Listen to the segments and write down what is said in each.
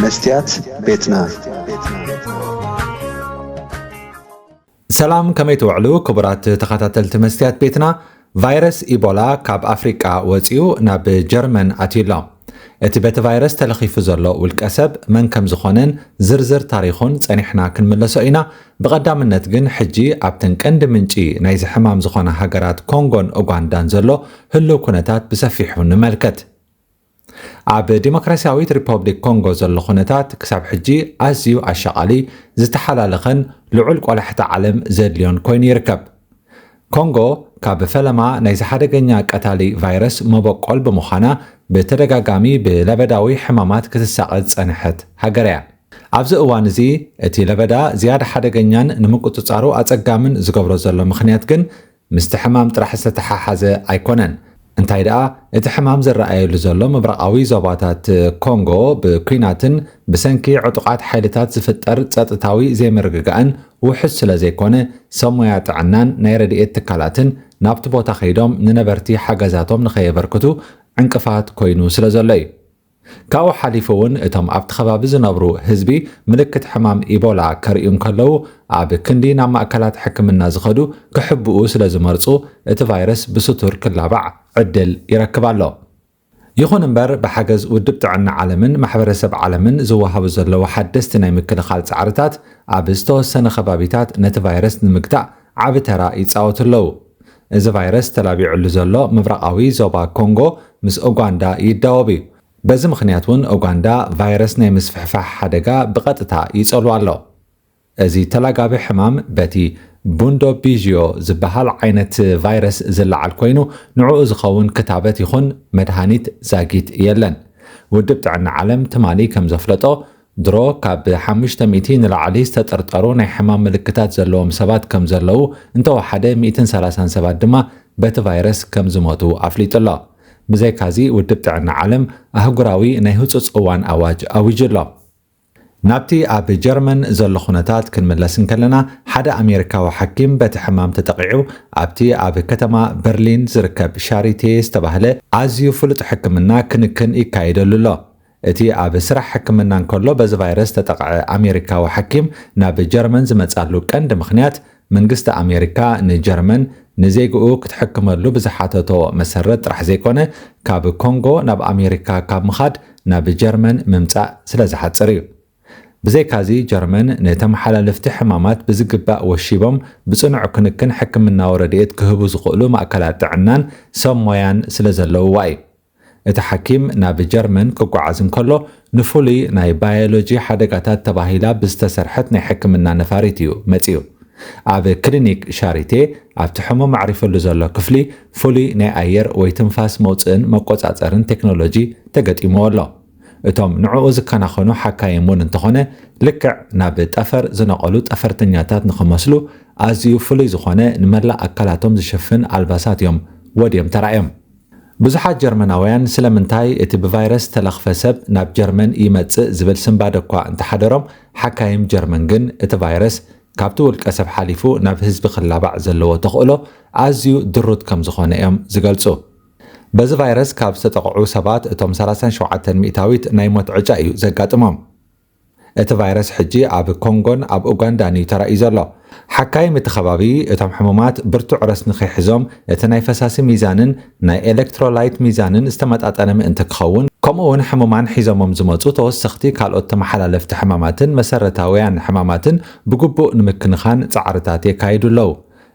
መስትያት ቤትና። ሰላም፣ ከመይ ትውዕሉ ክቡራት ተኸታተልቲ መስትያት ቤትና? ቫይረስ ኢቦላ ካብ ኣፍሪቃ ወጺኡ ናብ ጀርመን ኣትዩ ኣሎ። እቲ በቲ ቫይረስ ተለኺፉ ዘሎ ውልቀ ሰብ መን ከም ዝኾነን ዝርዝር ታሪኹን ጸኒሕና ክንምለሶ ኢና። ብቐዳምነት ግን ሕጂ ኣብተን ቀንዲ ምንጪ ናይዚ ሕማም ዝኾና ሃገራት ኮንጎን ኡጋንዳን ዘሎ ህልው ኩነታት ብሰፊሑ ንመልከት። ኣብ ዲሞክራሲያዊት ሪፐብሊክ ኮንጎ ዘሎ ኩነታት ክሳብ ሕጂ ኣዝዩ ኣሻቓሊ፣ ዝተሓላለኸን ልዑል ቆላሕታ ዓለም ዘድልዮን ኮይኑ ይርከብ። ኮንጎ ካብ ፈለማ ናይዚ ሓደገኛ ቀታሊ ቫይረስ መበቆል ብምዃና ብተደጋጋሚ ብለበዳዊ ሕማማት ክትሳቐ ዝጸንሐት ሃገር እያ። ኣብዚ እዋን እዚ እቲ ለበዳ ዝያዳ ሓደገኛን ንምቁጽጻሩ ኣጸጋምን ዝገብሮ ዘሎ ምኽንያት ግን ምስቲ ሕማም ጥራሕ ዝተተሓሓዘ ኣይኮነን። እንታይ ደኣ፣ እቲ ሕማም ዝረኣየሉ ዘሎ ምብራቓዊ ዞባታት ኮንጎ ብኲናትን ብሰንኪ ዕጡቓት ሓይልታት ዝፍጠር ጸጥታዊ ዘይምርግጋእን ውሑስ ስለ ዘይኮነ፣ ሰብ ሞያ ጥዕናን ናይ ረድኤት ትካላትን ናብቲ ቦታ ከይዶም ንነበርቲ ሓገዛቶም ንኸየበርክቱ ዕንቅፋት ኮይኑ ስለ ዘሎ እዩ። ካብኡ ሓሊፉ እውን እቶም ኣብቲ ከባቢ ዝነብሩ ህዝቢ ምልክት ሕማም ኢቦላ ከርእዩ እንከለዉ ኣብ ክንዲ ናብ ማእከላት ሕክምና ዝኸዱ ክሕብኡ ስለ ዝመርጹ እቲ ቫይረስ ብስቱር ክላባዕ ዕድል ይረክብ ኣሎ። ይኹን እምበር ብሓገዝ ውድብ ጥዕና ዓለምን ማሕበረሰብ ዓለምን ዝወሃቡ ዘለዉ ሓደስቲ ናይ ምክልኻል ጻዕርታት ኣብ ዝተወሰነ ከባቢታት ነቲ ቫይረስ ንምግታእ ዓቢ ተራ ይጻወቱ ኣለዉ። እዚ ቫይረስ ተላቢዑሉ ዘሎ ምብራቓዊ ዞባ ኮንጎ ምስ ኡጋንዳ ይዳወብ እዩ። በዚ ምኽንያት እውን ኡጋንዳ ቫይረስ ናይ ምስፍሕፋሕ ሓደጋ ብቐጥታ ይጸልዋ ኣሎ። እዚ ተላጋቢ ሕማም በቲ ቡንዶ ቢዥዮ ዝበሃል ዓይነት ቫይረስ ዝለዓል ኮይኑ ንዕኡ ዝኸውን ክታበት ይኹን መድሃኒት ዛጊት የለን። ውድብ ጥዕና ዓለም ትማሊ ከም ዘፍለጦ ድሮ ካብ ሓሙሽተ ሚእቲ ንላዕሊ ዝተጠርጠሩ ናይ ሕማም ምልክታት ዘለዎም ሰባት ከም ዘለዉ እንተወሓደ ሚእትን ሰላሳን ሰባት ድማ በቲ ቫይረስ ከም ዝሞቱ ኣፍሊጡ ኣሎ። ብዘይካዚ ውድብ ጥዕና ዓለም ኣህጉራዊ ናይ ህጹጽ እዋን ኣዋጅ ኣዊጁ ኣሎ። ናብቲ ኣብ ጀርመን ዘሎ ኩነታት ክንምለስ እንከለና ሓደ ኣሜሪካዊ ሓኪም በቲ ሕማም ተጠቒዑ ኣብቲ ኣብ ከተማ በርሊን ዝርከብ ሻሪቴ ዝተባህለ ኣዝዩ ፍሉጥ ሕክምና ክንክን ይካየደሉ ኣሎ። እቲ ኣብ ስራሕ ሕክምና እንከሎ በዚ ቫይረስ ተጠቕዐ ኣሜሪካዊ ሓኪም ናብ ጀርመን ዝመጻሉ ቀንዲ ምኽንያት መንግስቲ ኣሜሪካ ንጀርመን ንዜግኡ ክትሕክመሉ ብዝሓተቶ መሰረት ጥራሕ ዘይኮነ ካብ ኮንጎ ናብ ኣሜሪካ ካብ ምኻድ ናብ ጀርመን ምምጻእ ስለ ዝሓጽር እዩ። ብዘይካዚ ጀርመን ንተመሓላለፍቲ ሕማማት ብዝግባእ ወሺቦም ብጽኑዕ ክንክን ሕክምናዊ ረድኤት ክህቡ ዝኽእሉ ማእከላት ጥዕናን ሰብ ሞያን ስለ ዘለውዋ እዩ። እቲ ሓኪም ናብ ጀርመን ክጓዓዝ እንከሎ ንፍሉይ ናይ ባዮሎጂ ሓደጋታት ተባሂላ ብዝተሰርሐት ናይ ሕክምና ነፋሪት እዩ መጺኡ። ኣብ ክሊኒክ ሻሪቴ ኣብቲ ሕሙም ኣዕሪፈሉ ዘሎ ክፍሊ ፍሉይ ናይ ኣየር ወይ ትንፋስ መውፅእን መቆፃፀርን ቴክኖሎጂ ተገጢምዎ ኣሎ። እቶም ንዕኡ ዝከናኸኑ ሓካይም እውን እንተኾነ ልክዕ ናብ ጠፈር ዝነቐሉ ጠፈርተኛታት ንኽመስሉ ኣዝዩ ፍሉይ ዝኾነ ንመላእ ኣካላቶም ዝሽፍን ኣልባሳት እዮም ወድዮም ተራእዮም። ብዙሓት ጀርመናውያን ስለምንታይ እቲ ብቫይረስ ዝተለኽፈ ሰብ ናብ ጀርመን ይመጽእ ዝብል ስንባደ እኳ እንተሓደሮም ሓካይም ጀርመን ግን እቲ ቫይረስ ካብቲ ውልቀ ሰብ ሓሊፉ ናብ ህዝቢ ክላባዕ ዘለዎ ተኽእሎ ኣዝዩ ድሩት ከም ዝኾነ እዮም ዝገልጹ። በዚ ቫይረስ ካብ ዝተጠቕዑ ሰባት እቶም ሰላሳን ሸውዓተን ሚእታዊት ናይ ሞት ዕጫ እዩ ዘጋጥሞም። እቲ ቫይረስ ሕጂ ኣብ ኮንጎን ኣብ ኡጋንዳን እዩ ተራእዩ ዘሎ። ሓካይም እቲ ከባቢ እቶም ሕሙማት ብርቱዕ ረስኒ ከይሕዞም እቲ ናይ ፈሳሲ ሚዛንን ናይ ኤሌክትሮላይት ሚዛንን ዝተመጣጠነ ምእንቲ ክኸውን ከምኡ እውን ሕሙማን ሒዞሞም ዝመፁ ተወሰኽቲ ካልኦት ተመሓላለፍቲ ሕማማትን መሰረታውያን ሕማማትን ብግቡእ ንምክንኻን ፃዕርታት የካይዱ ኣለዉ።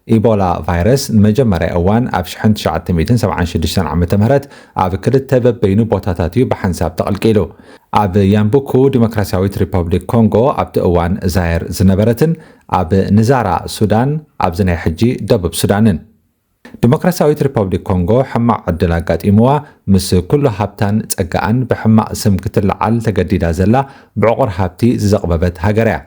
ኢቦላ ቫይረስ ንመጀመርያ እዋን ኣብ ሽሕን ትሽዓተ ሚእትን ሰብዓን ሽዱሽተን ዓመተ ምህረት ኣብ ክልተ በበይኑ ቦታታት እዩ ብሓንሳብ ተቐልቂሉ። ኣብ ያምቡኩ ዲሞክራሲያዊት ሪፐብሊክ ኮንጎ ኣብቲ እዋን ዛየር ዝነበረትን ኣብ ንዛራ ሱዳን ኣብዚ ናይ ሕጂ ደቡብ ሱዳንን። ዲሞክራሲያዊት ሪፐብሊክ ኮንጎ ሕማቕ ዕድል ኣጋጢምዋ ምስ ኩሉ ሃብታን ጸጋኣን ብሕማቕ ስም ክትለዓል ተገዲዳ ዘላ ብዕቑር ሃብቲ ዝዘቕበበት ሃገር እያ።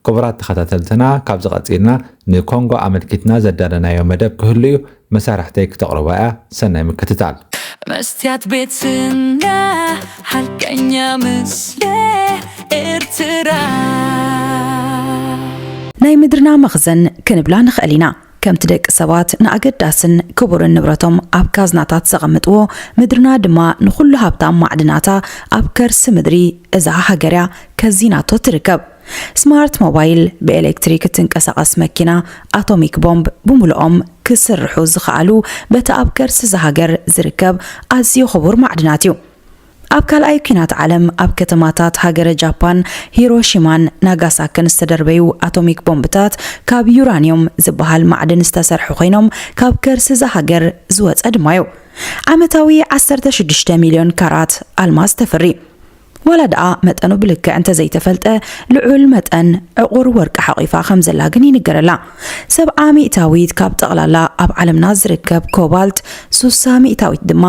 ክቡራት ተኸታተልትና ካብዚ ቀጺልና ንኮንጎ ኣመልኪትና ዘዳለናዮ መደብ ክህሉ እዩ። መሳርሕተይ ክተቕርቦ እያ። ሰናይ ምክትታል። መስትያት ቤትና ሓቀኛ ምስለ ኤርትራ ናይ ምድርና መኽዘን ክንብላ ንኽእል ኢና። ከምቲ ደቂ ሰባት ንኣገዳስን ክቡርን ንብረቶም ኣብ ካዝናታት ዘቐምጥዎ፣ ምድርና ድማ ንኹሉ ሃብታም ማዕድናታ ኣብ ከርሲ ምድሪ እዛ ሃገር እያ ከዚናቶ ትርከብ። ስማርት ሞባይል፣ ብኤሌክትሪክ እትንቀሳቐስ መኪና፣ ኣቶሚክ ቦምብ ብምሉኦም ክስርሑ ዝኸኣሉ በቲ ኣብ ከርሲ እዛ ሃገር ዝርከብ ኣዝዩ ክቡር ማዕድናት እዩ። ኣብ ካልኣይ ኲናት ዓለም ኣብ ከተማታት ሃገረ ጃፓን ሂሮሺማን ናጋሳክን ዝተደርበዩ ኣቶሚክ ቦምብታት ካብ ዩራንዮም ዝበሃል ማዕድን ዝተሰርሑ ኮይኖም ካብ ከርሲ እዛ ሃገር ዝወጸ ድማ እዩ። ዓመታዊ ዓሰርተ ሽዱሽተ ሚልዮን ካራት ኣልማዝ ተፍሪ። ዋላ ደኣ መጠኑ ብልክዕ እንተዘይተፈልጠ፣ ልዑል መጠን ዕቑር ወርቂ ሓቒፋ ከም ዘላ ግን ይንገረላ። ሰብዓ ሚእታዊት ካብ ጠቕላላ ኣብ ዓለምና ዝርከብ ኮባልት፣ ሱሳ ሚእታዊት ድማ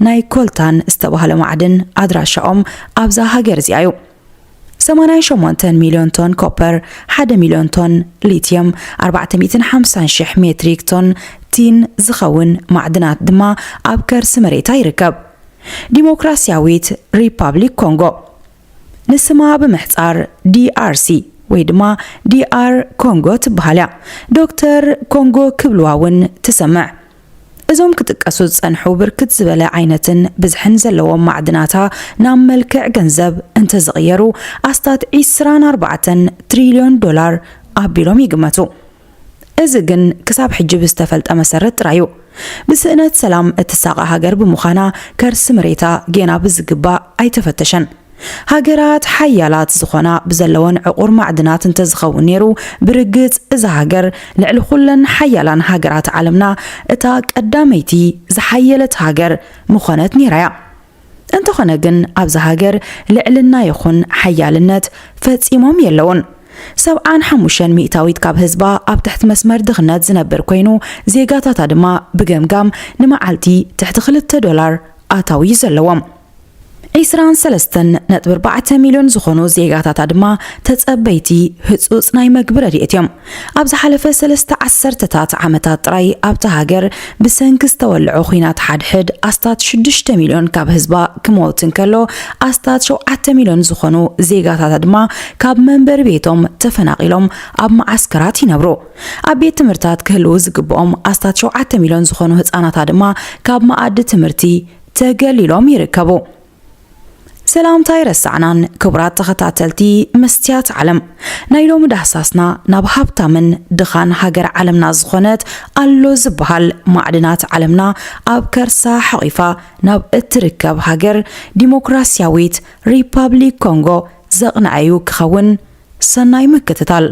ናይ ኮልታን ዝተባህለ ማዕድን ኣድራሻኦም ኣብዛ ሃገር እዚኣ እዩ። ሰማንያን ሸሞንተን ሚልዮን ቶን ኮፐር፣ ሓደ ሚልዮን ቶን ሊትየም፣ ኣርባዕተ ሚእትን ሓምሳን ሽሕ ሜትሪክ ቶን ቲን ዝኸውን ማዕድናት ድማ ኣብ ከርሲ መሬታ ይርከብ። ዲሞክራስያዊት ሪፓብሊክ ኮንጎ፣ ንስማ ብምሕጻር ዲ ኣር ሲ ወይ ድማ ዲ ኣር ኮንጎ ትበሃል እያ። ዶክተር ኮንጎ ክብልዋ እውን ትሰምዕ። እዞም ክጥቀሱ ዝጸንሑ ብርክት ዝበለ ዓይነትን ብዝሕን ዘለዎም ማዕድናታ ናብ መልክዕ ገንዘብ እንተዝቕየሩ ኣስታት ዕስራን ኣርባዕተን ትሪልዮን ዶላር ኣቢሎም ይግመቱ። እዚ ግን ክሳብ ሕጂ ብዝተፈልጠ መሰረት ጥራይ እዩ። ብስእነት ሰላም እትሳቐ ሃገር ብምዃና ከርሲ መሬታ ጌና ብዝግባእ ኣይተፈተሸን። ሃገራት ሓያላት ዝኾና ብዘለወን ዕቑር ማዕድናት እንተዝኸውን ነይሩ፣ ብርግጽ እዛ ሃገር ልዕሊ ኩለን ሓያላን ሃገራት ዓለምና እታ ቀዳመይቲ ዝሓየለት ሃገር ምኾነት ነይራ እያ። እንተኾነ ግን ኣብዛ ሃገር ልዕልና ይኹን ሓያልነት ፈጺሞም የለውን። ሰብዓን ሓሙሽተን ሚእታዊት ካብ ህዝባ ኣብ ትሕቲ መስመር ድኽነት ዝነብር ኮይኑ፣ ዜጋታታ ድማ ብገምጋም ንመዓልቲ ትሕቲ ክልተ ዶላር ኣታዊ እዩ ዘለዎም። ዕስራን ሰለስተን ነጥቢ ኣርባዕተ ሚልዮን ዝኾኑ ዜጋታታ ድማ ተጸበይቲ ህጹጽ ናይ መግቢ ረድኤት እዮም። ኣብ ዝሓለፈ ሰለስተ ዓሰርተታት ዓመታት ጥራይ ኣብታ ሃገር ብሰንኪ ዝተወልዖ ኲናት ሓድሕድ ኣስታት ሽዱሽተ ሚልዮን ካብ ህዝባ ክመውት እንከሎ፣ ኣስታት ሸውዓተ ሚልዮን ዝኾኑ ዜጋታታ ድማ ካብ መንበሪ ቤቶም ተፈናቒሎም ኣብ መዓስከራት ይነብሩ። ኣብ ቤት ትምህርታት ክህልዉ ዝግብኦም ኣስታት ሸውዓተ ሚልዮን ዝኾኑ ህጻናታ ድማ ካብ መኣዲ ትምህርቲ ተገሊሎም ይርከቡ። ሰላምታ ኣይረሳዕናን ክቡራት ተኸታተልቲ መስትያት ዓለም። ናይ ሎሚ ዳህሳስና ናብ ሃብታምን ድኻን ሃገር ዓለምና ዝኾነት ኣሎ ዝበሃል ማዕድናት ዓለምና ኣብ ከርሳ ሓቒፋ ናብ እትርከብ ሃገር ዲሞክራስያዊት ሪፓብሊክ ኮንጎ ዘቕንዐ እዩ ክኸውን። ሰናይ ምክትታል።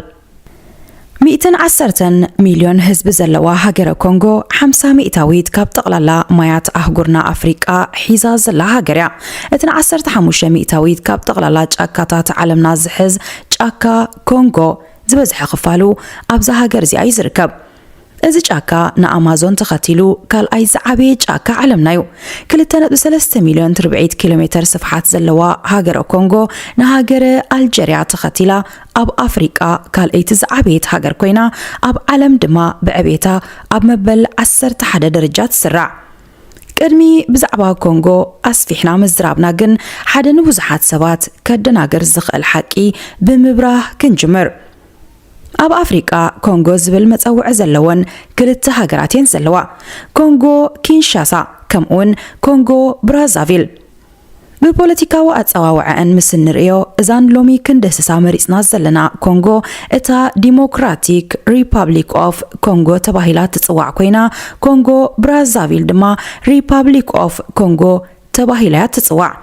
ሚእትን ዓሰርተን ሚልዮን ህዝቢ ዘለዋ ሃገረ ኮንጎ፣ ሓምሳ ሚእታዊት ካብ ጠቕላላ ማያት ኣህጉርና ኣፍሪቃ ሒዛ ዘላ ሃገር እያ። እቲ ንዓሰርተ ሓሙሽተ ሚእታዊት ካብ ጠቕላላ ጫካታት ዓለምና ዝሕዝ ጫካ ኮንጎ፣ ዝበዝሐ ክፋሉ ኣብዛ ሃገር እዚኣ እዩ ዝርከብ። እዚ ጫካ ንኣማዞን ተኸቲሉ ካልኣይ ዝዓበየ ጫካ ዓለምና እዩ። ክልተ ነጥቢ ሰለስተ ሚልዮን ትርብዒት ኪሎ ሜተር ስፍሓት ዘለዋ ሃገረ ኮንጎ ንሃገረ ኣልጀርያ ተኸቲላ ኣብ ኣፍሪቃ ካልኣይቲ ዝዓበየት ሃገር ኮይና፣ ኣብ ዓለም ድማ ብዕቤታ ኣብ መበል ዓሰርተ ሓደ ደረጃ ትስራዕ። ቅድሚ ብዛዕባ ኮንጎ ኣስፊሕና ምዝራብና ግን፣ ሓደ ንብዙሓት ሰባት ከደናግር ዝኽእል ሓቂ ብምብራህ ክንጅምር። ኣብ ኣፍሪቃ ኮንጎ ዝብል መጸውዒ ዘለወን ክልተ ሃገራት እየን ዘለዋ፣ ኮንጎ ኪንሻሳ ከምኡውን ኮንጎ ብራዛቪል። ብፖለቲካዊ ኣጸዋውዐአን ምስ እንርእዮ፣ እዛን ሎሚ ክንድህስሳ መሪጽና ዘለና ኮንጎ፣ እታ ዲሞክራቲክ ሪፓብሊክ ኦፍ ኮንጎ ተባሂላ ትጽዋዕ ኮይና፣ ኮንጎ ብራዛቪል ድማ ሪፓብሊክ ኦፍ ኮንጎ ተባሂላ እያ ትጽዋዕ።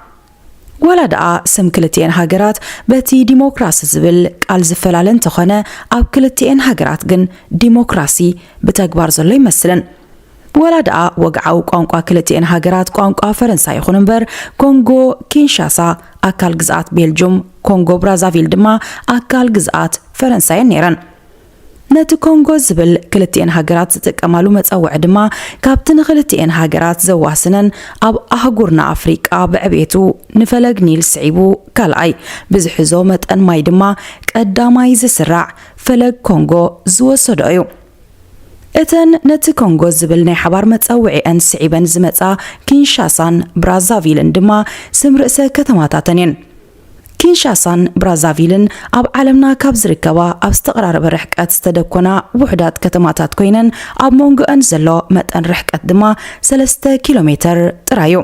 ዋላ ደኣ ስም ክልቲኤን ሃገራት በቲ ዲሞክራሲ ዝብል ቃል ዝፈላለ እንተኾነ፣ ኣብ ክልቲኤን ሃገራት ግን ዲሞክራሲ ብተግባር ዘሎ ይመስልን። ዋላ ደኣ ወግዓዊ ቋንቋ ክልቲኤን ሃገራት ቋንቋ ፈረንሳ ይኹን እምበር፣ ኮንጎ ኪንሻሳ ኣካል ግዝኣት ቤልጁም፣ ኮንጎ ብራዛቪል ድማ ኣካል ግዝኣት ፈረንሳ እየን ነይረን። ነቲ ኮንጎ ዝብል ክልቲኤን ሃገራት ዝጥቀማሉ መጸውዒ ድማ፣ ካብቲ ንክልቲኤን ሃገራት ዘዋስነን ኣብ ኣህጉርና ኣፍሪቃ ብዕቤቱ ንፈለግ ኒል ስዒቡ ካልኣይ ብዝሕዞ መጠን ማይ ድማ ቀዳማይ ዝስራዕ ፈለግ ኮንጎ ዝወሰዶ እዩ። እተን ነቲ ኮንጎ ዝብል ናይ ሓባር መጸውዒአን ስዒበን ዝመጻ ኪንሻሳን ብራዛቪልን ድማ ስም ርእሰ ከተማታተን እየን። ኪንሻሳን ብራዛቪልን ኣብ ዓለምና ካብ ዝርከባ ኣብ ዝተቐራረበ ርሕቀት ዝተደኮና ውሑዳት ከተማታት ኮይነን፣ ኣብ መንጎአን ዘሎ መጠን ርሕቀት ድማ ሰለስተ ኪሎ ሜተር ጥራይ እዩ።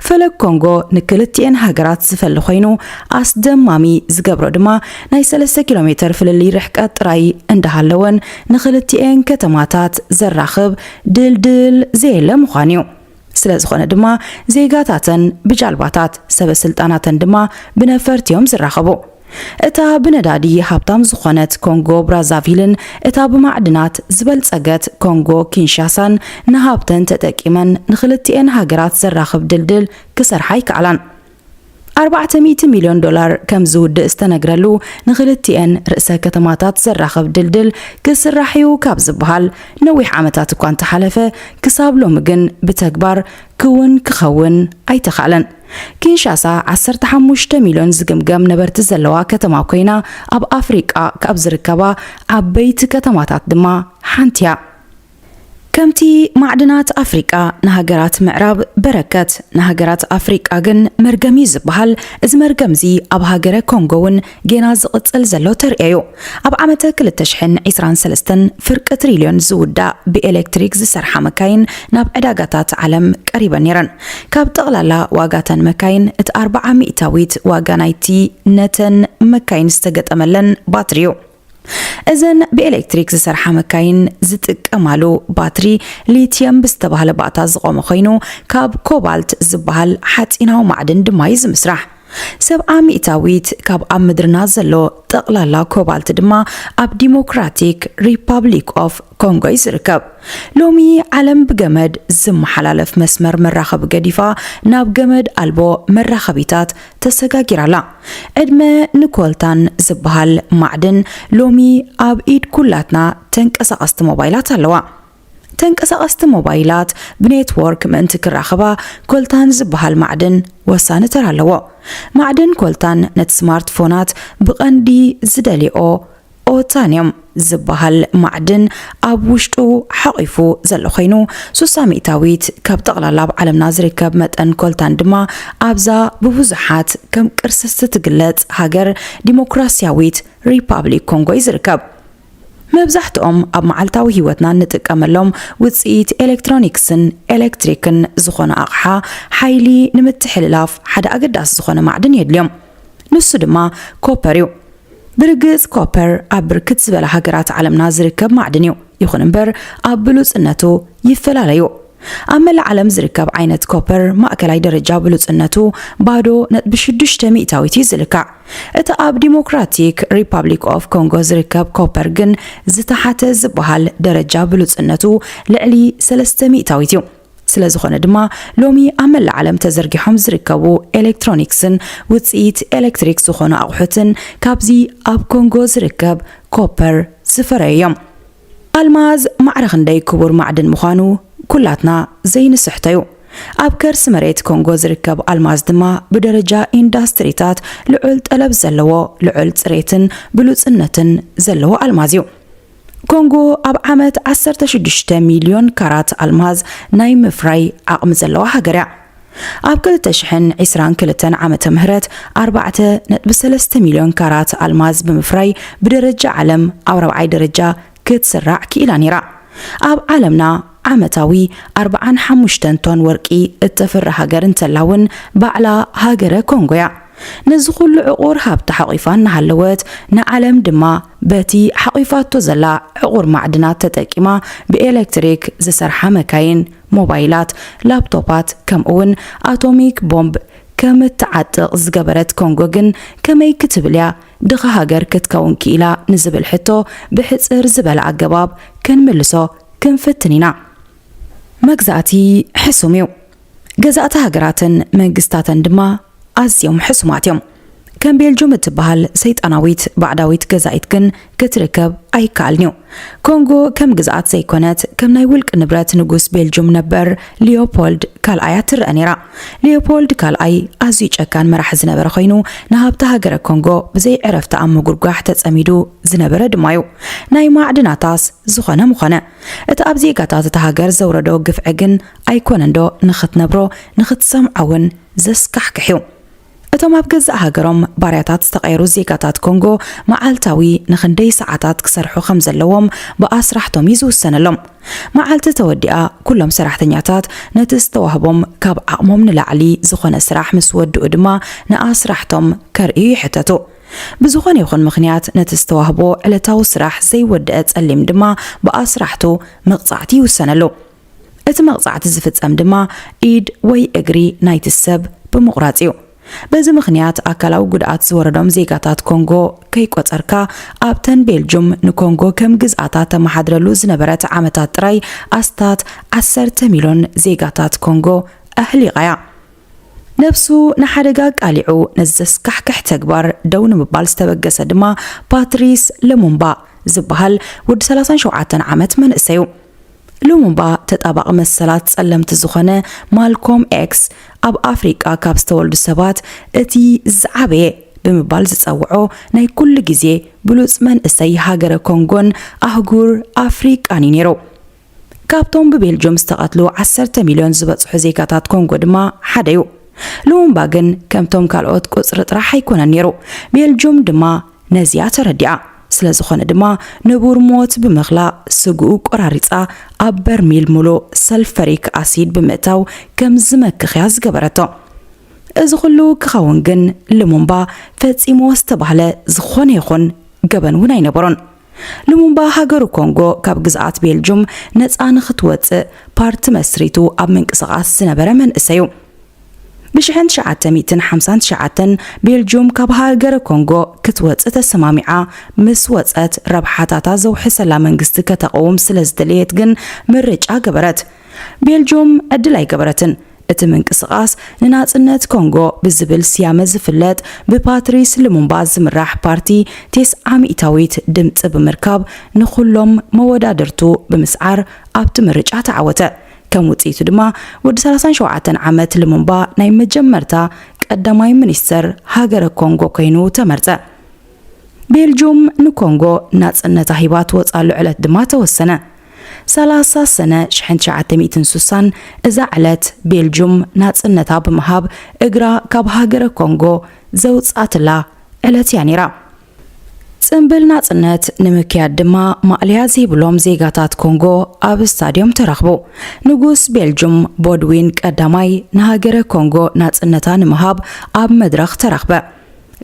ፈለግ ኮንጎ ንክልቲኤን ሃገራት ዝፈሊ ኮይኑ፣ ኣስደማሚ ዝገብሮ ድማ ናይ ሰለስተ ኪሎ ሜተር ፍልልይ ርሕቀት ጥራይ እንዳሃለወን፣ ንክልቲኤን ከተማታት ዘራኽብ ድልድል ዘየለ ምዃኑ እዩ። ስለ ዝኾነ ድማ፣ ዜጋታተን ብጃልባታት፣ ሰበ ስልጣናተን ድማ ብነፈርቲ እዮም ዝራኸቡ። እታ ብነዳዲ ሃብታም ዝኾነት ኮንጎ ብራዛቪልን እታ ብማዕድናት ዝበልጸገት ኮንጎ ኪንሻሳን ንሃብተን ተጠቂመን ንክልቲኤን ሃገራት ዘራኽብ ድልድል ክሰርሓ ኣይከኣላን። ኣርባዕተ ሚእቲ ሚልዮን ዶላር ከም ዝውድእ ዝተነግረሉ ንክልቲኤን ርእሰ ከተማታት ዘራኽብ ድልድል ክስራሕ እዩ ካብ ዝበሃል ነዊሕ ዓመታት እኳ እንተሓለፈ፣ ክሳብ ሎሚ ግን ብተግባር ክውን ክኸውን ኣይተኻእለን። ኪንሻሳ ዓሰርተ ሓሙሽተ ሚልዮን ዝግምገም ነበርቲ ዘለዋ ከተማ ኮይና፣ ኣብ ኣፍሪቃ ካብ ዝርከባ ዓበይቲ ከተማታት ድማ ሓንቲ እያ። ከምቲ ማዕድናት ኣፍሪቃ ንሃገራት ምዕራብ በረከት፣ ንሃገራት ኣፍሪቃ ግን መርገም እዩ ዝበሃል፣ እዚ መርገም እዚ ኣብ ሃገረ ኮንጎ እውን ጌና ዝቕጽል ዘሎ ተርእዮ እዩ። ኣብ ዓመተ ክልተ ሽሕን ዕስራን ሰለስተን ፍርቂ ትሪልዮን ዝውዳእ ብኤሌክትሪክ ዝሰርሓ መካይን ናብ ዕዳጋታት ዓለም ቀሪበን ነይረን። ካብ ጠቕላላ ዋጋተን መካይን እቲ ኣርብዓ ሚእታዊት ዋጋ ናይቲ ነተን መካይን ዝተገጠመለን ባትሪ እዩ። እዘን ብኤሌክትሪክ ዝሰርሓ መካይን ዝጥቀማሉ ባትሪ ሊትየም ብዝተባህለ ባእታ ዝቖመ ኮይኑ፣ ካብ ኮባልት ዝበሃል ሓጺናዊ ማዕድን ድማ እዩ ዝምስራሕ። ሰብዓ ሚእታዊት ካብ ኣብ ምድርና ዘሎ ጠቕላላ ኮባልት ድማ ኣብ ዲሞክራቲክ ሪፓብሊክ ኦፍ ኮንጎ እዩ ዝርከብ። ሎሚ ዓለም ብገመድ ዝመሓላለፍ መስመር መራኸቢ ገዲፋ ናብ ገመድ ኣልቦ መራኸቢታት ተሰጋጊራ ኣላ። ዕድመ ንኮልታን ዝበሃል ማዕድን ሎሚ ኣብ ኢድ ኩላትና ተንቀሳቐስቲ ሞባይላት ኣለዋ። ተንቀሳቐስቲ ሞባይላት ብኔትወርክ ምእንቲ ክራኸባ፣ ኮልታን ዝበሃል ማዕድን ወሳኒ ተራ ኣለዎ። ማዕድን ኮልታን ነቲ ስማርትፎናት ብቐንዲ ዝደልይኦ ኦታንዮም ዝበሃል ማዕድን ኣብ ውሽጡ ሓቒፉ ዘሎ ኮይኑ፣ ሱሳ ሚእታዊት ካብ ጠቕላላ ኣብ ዓለምና ዝርከብ መጠን ኮልታን ድማ ኣብዛ ብብዙሓት ከም ቅርስቲ ትግለጽ ሃገር ዲሞክራሲያዊት ሪፓብሊክ ኮንጎ እዩ ዝርከብ። መብዛሕትኦም ኣብ መዓልታዊ ህይወትና እንጥቀመሎም ውጽኢት ኤሌክትሮኒክስን ኤሌክትሪክን ዝኾነ ኣቕሓ ሓይሊ ንምትሕልላፍ ሓደ ኣገዳሲ ዝኾነ ማዕድን የድልዮም። ንሱ ድማ ኮፐር እዩ። ብርግጽ ኮፐር ኣብ ብርክት ዝበላ ሃገራት ዓለምና ዝርከብ ማዕድን እዩ። ይኹን እምበር ኣብ ብሉጽነቱ ይፈላለዩ። ኣብ መላእ ዓለም ዝርከብ ዓይነት ኮፐር ማእከላይ ደረጃ ብሉጽነቱ ባዶ ነጥቢ ሽዱሽተ ሚእታዊት እዩ ዝልካዕ። እቲ ኣብ ዲሞክራቲክ ሪፓብሊክ ኦፍ ኮንጎ ዝርከብ ኮፐር ግን ዝተሓተ ዝበሃል ደረጃ ብሉጽነቱ ልዕሊ ሰለስተ ሚእታዊት እዩ። ስለ ዝኾነ ድማ ሎሚ ኣብ መላእ ዓለም ተዘርጊሖም ዝርከቡ ኤሌክትሮኒክስን ውጽኢት ኤሌክትሪክ ዝኾኑ ኣቑሑትን ካብዚ ኣብ ኮንጎ ዝርከብ ኮፐር ዝፈረዩ እዮም። ኣልማዝ ማዕረ ክንደይ ክቡር ማዕድን ምዃኑ ኩላትና ዘይንስሕቶ እዩ። ኣብ ከርሲ መሬት ኮንጎ ዝርከብ ኣልማዝ ድማ ብደረጃ ኢንዳስትሪታት ልዑል ጠለብ ዘለዎ፣ ልዑል ጽሬትን ብሉጽነትን ዘለዎ ኣልማዝ እዩ። ኮንጎ ኣብ ዓመት ዓሰርተ ሽዱሽተ ሚልዮን ካራት ኣልማዝ ናይ ምፍራይ ዓቕሚ ዘለዋ ሃገር እያ። ኣብ ክልተ ሽሕን ዕስራን ክልተን ዓመተ ምህረት ኣርባዕተ ነጥቢ ሰለስተ ሚልዮን ካራት ኣልማዝ ብምፍራይ ብደረጃ ዓለም ኣብ ራብዓይ ደረጃ ክትስራዕ ክኢላ ነይራ። ኣብ ዓለምና ዓመታዊ ኣርብዓን ሓሙሽተን ቶን ወርቂ እተፍሪ ሃገር እንተላ እውን፣ ባዕላ ሃገረ ኮንጎ እያ። ነዚ ኩሉ ዕቑር ሃብቲ ሓቒፋ እናሃለወት፣ ንዓለም ድማ በቲ ሓቒፋቶ ዘላ ዕቑር ማዕድናት ተጠቂማ ብኤሌክትሪክ ዝሰርሓ መካይን፣ ሞባይላት፣ ላፕቶፓት፣ ከምኡውን ኣቶሚክ ቦምብ ከም እትዓጥቕ ዝገበረት ኮንጎ ግን ከመይ ክትብል እያ ድኻ ሃገር ክትከውን ክኢላ ንዝብል ሕቶ ብሕጽር ዝበለ ኣገባብ ክንምልሶ ክንፍትን ኢና። መግዛእቲ ሕሱም እዩ። ገዛእቲ ሃገራትን መንግስታትን ድማ ኣዝዮም ሕሱማት እዮም። ከም ቤልጁም እትበሃል ሰይጣናዊት ባዕዳዊት ገዛኢት ግን ክትርከብ ኣይከኣልን እዩ። ኮንጎ ከም ግዝኣት ዘይኮነት፣ ከም ናይ ውልቂ ንብረት ንጉስ ቤልጁም ነበር ሊዮፖልድ ካልኣይ እያ ትረኣ ነይራ። ሊዮፖልድ ካልኣይ ኣዝዩ ጨካን መራሒ ዝነበረ ኮይኑ፣ ንሃብቲ ሃገረ ኮንጎ ብዘይ ዕረፍቲ ኣብ ምጉርጓሕ ተጸሚዱ ዝነበረ ድማ እዩ። ናይ ማዕድናታስ ዝኾነ ምኾነ፣ እቲ ኣብ ዜጋታት እታ ሃገር ዘውረዶ ግፍዒ ግን ኣይኮነንዶ ንኽትነብሮ ንኽትሰምዖ እውን ዘስካሕክሕ እዩ። እቶም ኣብ ገዛእ ሃገሮም ባርያታት ዝተቐየሩ ዜጋታት ኮንጎ፣ መዓልታዊ ንኽንደይ ሰዓታት ክሰርሑ ከም ዘለዎም ብኣስራሕቶም እዩ ዝውሰነሎም። መዓልቲ ተወዲኣ፣ ኩሎም ሰራሕተኛታት ነቲ ዝተዋህቦም ካብ ዓቕሞም ንላዕሊ ዝኾነ ስራሕ ምስ ወድኡ ድማ፣ ንኣስራሕቶም ከርእዩ ይሕተቱ። ብዝኾነ ይኹን ምኽንያት፣ ነቲ ዝተዋህቦ ዕለታዊ ስራሕ ዘይወድአ ጸሊም ድማ፣ ብኣስራሕቱ መቕጻዕቲ ይውሰነሉ። እቲ መቕጻዕቲ ዝፍጸም ድማ፣ ኢድ ወይ እግሪ ናይቲ ሰብ ብምቑራጽ እዩ። በዚ ምኽንያት፣ ኣካላዊ ጉድኣት ዝወረዶም ዜጋታት ኮንጎ ከይቆጸርካ፣ ኣብተን ቤልጁም ንኮንጎ ከም ግዝኣታ ተመሓድረሉ ዝነበረት ዓመታት ጥራይ፣ ኣስታት ዓሰርተ ሚልዮን ዜጋታት ኮንጎ ኣህሊቓ እያ። ነብሱ ንሓደጋ ኣቃሊዑ ነዚ ዘስካሕክሕ ተግባር ደው ንምባል ዝተበገሰ ድማ፣ ፓትሪስ ልሙምባ ዝበሃል ወዲ ሰላሳን ሸውዓተን ዓመት መንእሰይ እዩ። ልሙምባ፣ ተጣባቒ መሰላት ጸለምቲ ዝኾነ ማልኮም ኤክስ፣ ኣብ ኣፍሪቃ ካብ ዝተወልዱ ሰባት እቲ ዝዓበየ ብምባል ዝጸውዖ፣ ናይ ኩሉ ግዜ ብሉጽ መንእሰይ ሃገረ ኮንጎን ኣህጉር ኣፍሪቃን እዩ ነይሩ። ካብቶም ብቤልጅየም ዝተቐትሉ ዓሰርተ ሚልዮን ዝበጽሑ ዜጋታት ኮንጎ ድማ ሓደ እዩ። ልሙምባ ግን ከምቶም ካልኦት ቁጽሪ ጥራሕ ኣይኮነን ነይሩ። ቤልጅየም ድማ ነዚኣ ተረዲኣ። ስለ ዝኾነ ድማ፣ ንቡር ሞት ብምኽላእ፣ ስግኡ ቆራሪጻ ኣብ በርሚል ምሉእ ሰልፈሪክ ኣሲድ ብምእታው ከም ዝመክኽ እያ ዝገበረቶ። እዚ ኩሉ ክኸውን ግን፣ ልሙምባ ፈጺሞ ዝተባህለ ዝኾነ ይኹን ገበን እውን ኣይነበሮን። ልሙምባ ሃገሩ ኮንጎ ካብ ግዝኣት ቤልጁም ነጻ ንኽትወጽእ ፓርቲ መስሪቱ ኣብ ምንቅስቓስ ዝነበረ መንእሰይ እዩ። ብሽሕን ትሽዓተ ሚእትን ሓምሳን ትሽዓተን ቤልጁም ካብ ሃገረ ኮንጎ ክትወጽእ ተሰማሚዓ ምስ ወጸት፣ ረብሓታታ ዘውሕሰላ መንግስቲ ከተቐውም ስለ ዝደለየት ግን ምርጫ ገበረት። ቤልጁም ዕድል ኣይገበረትን። እቲ ምንቅስቓስ ንናጽነት ኮንጎ ብዝብል ስያመ ዝፍለጥ፣ ብፓትሪስ ልሙምባ ዝምራሕ ፓርቲ፣ ቴስዓ ሚእታዊት ድምጺ ብምርካብ፣ ንኹሎም መወዳድርቱ ብምስዓር ኣብቲ ምርጫ ተዓወተ። ከም ውጽኢቱ ድማ፣ ወዲ ሰላሳን ሸውዓተን ዓመት ልሙምባ ናይ መጀመርታ ቀዳማይ ሚኒስተር ሃገረ ኮንጎ ኮይኑ ተመርጸ። ቤልጁም ንኮንጎ ናጽነታ ሂባ ትወጻሉ ዕለት ድማ ተወሰነ። ሰላሳ ሰነ ሽሕን ትሽዓተ ሚእትን ሱሳን፣ እዛ ዕለት ቤልጁም ናጽነታ ብምሃብ እግራ ካብ ሃገረ ኮንጎ ዘውጻትላ ዕለት እያ ነይራ። ጽምብል ናጽነት ንምክያድ ድማ፣ ማእለያ ዘይብሎም ዜጋታት ኮንጎ ኣብ ስታድዮም ተረኽቡ። ንጉስ ቤልጁም ቦድዊን ቀዳማይ ንሃገረ ኮንጎ ናጽነታ ንምሃብ ኣብ መድረኽ ተረኽበ።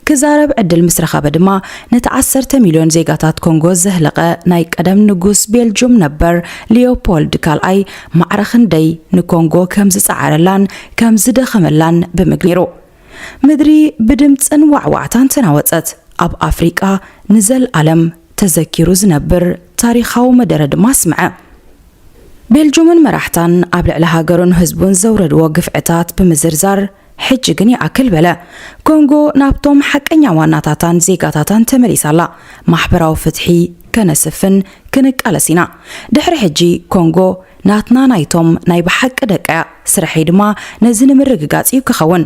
ክዛረብ ዕድል ምስ ረኸበ ድማ፣ ነቲ ዓሰርተ ሚልዮን ዜጋታት ኮንጎ ዘህለቐ ናይ ቀደም ንጉስ ቤልጁም ነበር ሊዮፖልድ ካልኣይ፣ ማዕረ ክንደይ ንኮንጎ ከም ዝጸዓረላን ከም ዝደኸመላን ብምግ ነይሩ። ምድሪ ብድምጽን ዋዕዋዕታን ተናወጸት። ኣብ ኣፍሪቃ ንዘልኣለም ተዘኪሩ ዝነብር ታሪኻዊ መደረ ድማ ኣስምዐ። ቤልጁምን መራሕታን ኣብ ልዕሊ ሃገሩን ህዝቡን ዘውረድዎ ግፍዕታት ብምዝርዛር፣ ሕጂ ግን ይኣክል በለ። ኮንጎ ናብቶም ሓቀኛ ዋናታታን ዜጋታታን ተመሊሳ ኣላ። ማሕበራዊ ፍትሒ ከነስፍን ክንቃለስ ኢና። ድሕሪ ሕጂ ኮንጎ ናትና፣ ናይቶም ናይ ብሓቂ ደቃ እያ። ስርሐይ ድማ ነዚ ንምርግጋጽ እዩ ክኸውን።